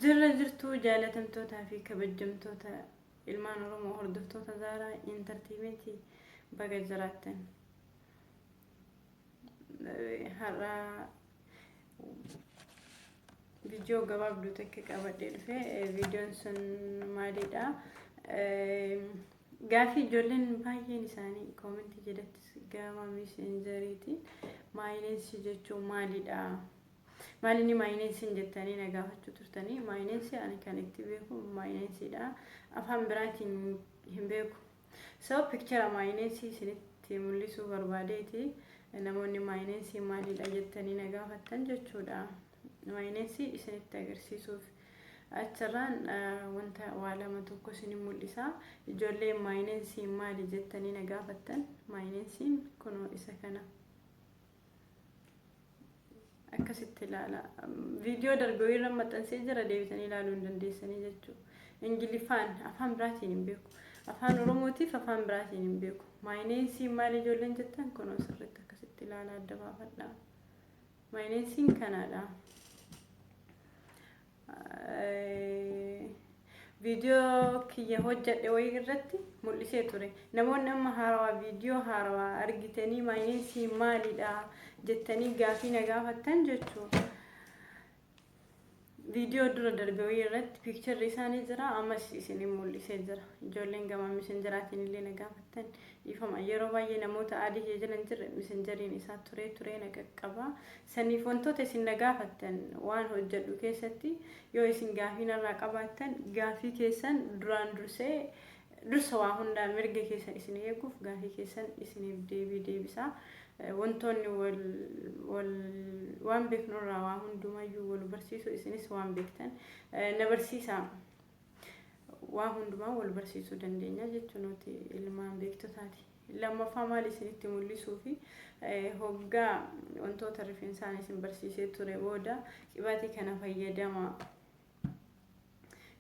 Jirra jirtuu jaalatamtootaa fi kabajjamtoota ilmaan Oromoo hordoftoota Zaaraa Intarteementii baga jiraattan. Har'a viidiyoo gabaabduu takka qabadhee dhufe. Viidiyoon sun maalidha? Gaafii ijoolleen baay'een isaanii koomentii jalatti gama miseenjeriitiin maayineensi jechuun maalidha? Maal inni maayineensiin jettanii na gaafachuu turtanii. Maayineensi ani kan itti beeku maayineensiidha. Afaan biraatiin hin beeku. So picture maayineensii isinitti mul'isuu barbaadeeti. Namoonni maayineensii maalidha jettanii na gaafattan jechuudha. Maayineensii isinitti agarsiisuuf achirraan wanta waa lama tokko isin mul'isa. Ijoollee maayineensii maali jettanii na gaafattan, maayineensiin kunoo isa kana. Akkasitti ilaala. Viidiyoo darbe irra maxxansee jira, deebitanii ilaaluu hin dandeessanii jechuudha. Ingiliffaan afaan biraatiin hin beeku. Afaan Oromootiif afaan biraatiin hin beeku. Maayineensiin maali ijoolleen jettan, kunoo sirriitti akkasitti ilaala, adda baafadha. Maayineensiin kanaadha. Viidiyoo kiyya hojjedhe wayii irratti mul'isee ture. Namoonni amma haarawaa viidiyoo haarawaa argitanii maayineensiin maalidha jettanii gaafii na gaafattan jechuudha. Viidiyoo dura darbe wayii irratti piikcharri isaanii jira, ammas isin mul'isee jira. Ijoolleen gama misenjeraatiin illee na gaafattan, dhiifama. Yeroo baay'ee namoota adii kiyya jala hin jirre misenjeriin isaa turee turee na qaqqaba. Saniif wantoota isin na gaafattan waan hojjedhu keessatti yoo isin gaafii narraa qabaattan, gaafii keessan duraan dursee, dursa waa hundaa mirga keessan isin eeguuf gaafii keessan isiniif deebii deebisaa. Wantoonni wal wal waan beeknurraa waa hundumayyuu wal barsiisu, isinis waan beektan na barsiisaa. Waa hundumaa wal barsiisuu dandeenya jechuun nuti ilmaan beektotaati. Lammaffaa maal isinitti mul'isuu fi hoggaa wantoota rifeensaan isin barsiisee ture booda qibaatii kana fayyadama.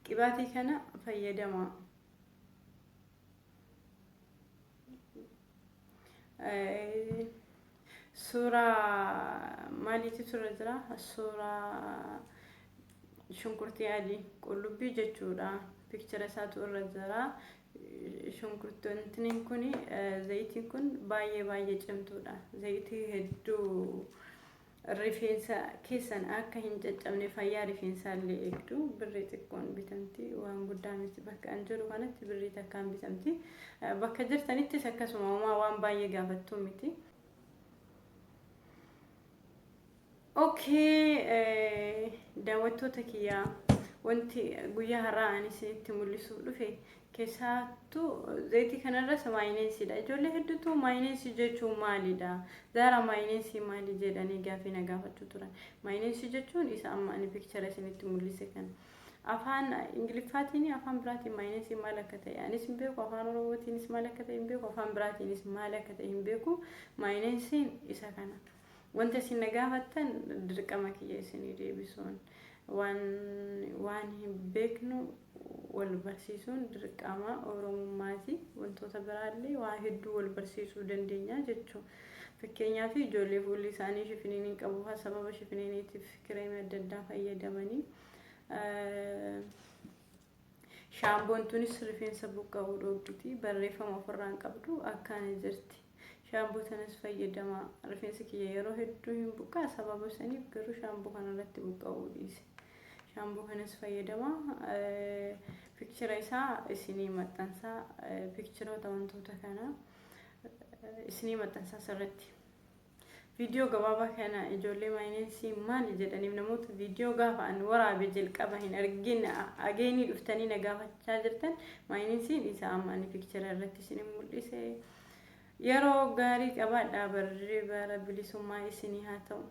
Qibaatii kana fayyadama. Suuraa maaliitu turre jira? Suuraa shunkurtii adii qullubbii jechuudha. Pikchara isaatu irra jira. Shunkurtiin kun, zayitiin kun baay'ee baay'ee cimtuudha. Zayitii hedduu rifeensa keessan akka hin caccabne, fayyaa rifeensaa illee eegdu. Birrii xiqqoon bitamti, waan guddaa miti. Bakka an jiru kanatti birrii takkaan bitamti. Bakka jirtanittis akkasuma, homaa waan baay'ee gaafattuu miti. Okay, daawwattoota kiyyaa, wanti guyyaa har'aa ani isinitti mul'isuuf dhufe keessattuu zayitii kanarras maayineensiidha. Ijoollee hedduutu maayineensii jechuun maalidha? Zaara, maayineensii maali jedhanii gaafii na gaafachuu turan. Maayineensii jechuun isa amma ani pikchara isinitti mul'ise kana. Afaan Ingiliffaatiin, afaan biraatiin maayineensii maal akka ta'e anis hin beeku, afaan Oromootiinis maal akka ta'e hin beeku, afaan biraatiinis maal akka ta'e hin beeku. Maayineensiin isa kana. Wanta isin na gaafattan dirqama kiyya isinii deebisuun, waan waan hin beeknu wal barsiisuun dirqama Oromummaati. Wantoota biraallee waa hedduu wal barsiisuu dandeenya jechuudha. Fakkeenyaaf ijoollee fuulli isaanii shifiniin qabu fa'aa sababa shifiniiniitiif kireemii adda addaa fayyadamanii. Shaamboon tunis rifeensa buqqa'uu dhoorkiti. Barreeffama ofirraa hin qabdu, akkaan jirti. Shaamboo sanas fayyadama. Rifeensi kiyya yeroo hedduu hin buqqaa, sababa saniif garuu shaamboo kanarratti buqqa'uu dhiise. Shaamboo kanas fayyadama. Pikchira isaa isinii maxxansaa. Pikchiroota wantoota kanaa isinii maxxansaa sirriitti. Viidiyoo gabaabaa kana ijoollee maayinensii maali jedhaniif, namoota viidiyoo gaafa an waraabe jalqaba hin argin ageenii dhuftanii na gaafachaa jirtan, maayinensiin isa amma ani pikchara irratti isin mul'ise. Yeroo gaarii qabaadhaa, barri bara bilisummaa isinii haa ta'u.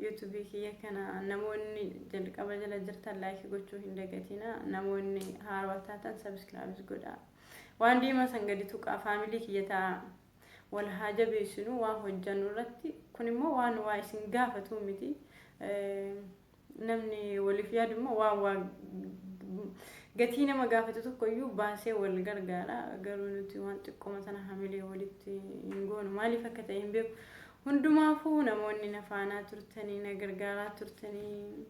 Yuutuubii kiyya kana namoonni jalqaba jala jirtan laayikii gochuu hin dagatina. Namoonni haarawaa taatan sabiskiraayibis godhaa. Waan diimaa san gadi tuqaa, faamilii kiyya ta'a. Wal haa jabeessinu waan hojjannu irratti. Kun immoo waan waa isin gaafatu miti. Namni waliif yaadu immoo waan waa gatii nama gaafatu tokko iyyuu baasee wal gargaara. Garuu nuti waan xiqqooma sana hamilee walitti hin goonu, maaliif akka ta'e hin beeku. Hundumaafuu namoonni na faanaa turtanii, na gargaaraa turtanii,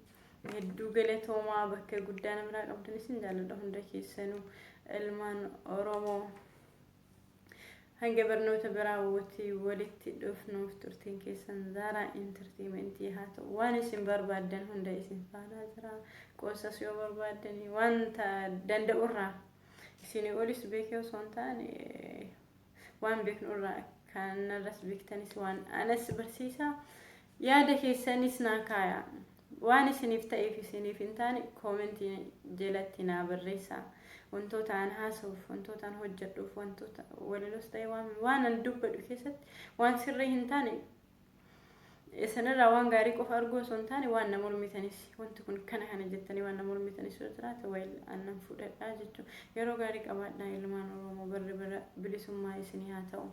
Hedduu galatoomaa, bakka guddaa namarraa qabdan, isin jaalladha hunda keessanuu, ilmaan Oromoo. Hanga barnoota biraa walitti dhufnuuf turtiin keessan Zaaraa Entertainmentii haa ta'u. Waan isin barbaaddan hunda isin faanaa jira. Qoosas yoo barbaaddanii, wanta danda'urraa isinii olis beekee osoo hin taane, waan beeknurraa kanarras beektanis waan anas barsiisaa, yaada keessanis naa kaaya. Waan isiniif ta'eef isiniif hin taane commentii jalatti naa barreessaa. Wantoota an haasa'uuf, wantoota an hojjedhuuf, wantoota walilos ta'e, waan an dubbadhu keessatti waan sirrii hin taane, isinirraa waan gaarii qofa arguu osoo hin taane, waan na mormitanis, wanti kun kana kana jettanii waan na mormitanis yoo jiraate, wayil annan fudhadhaa jechuudha. Yeroo gaarii qabaadhaa, ilmaan Oromoo. Barri bara bilisummaa isinii haa ta'u.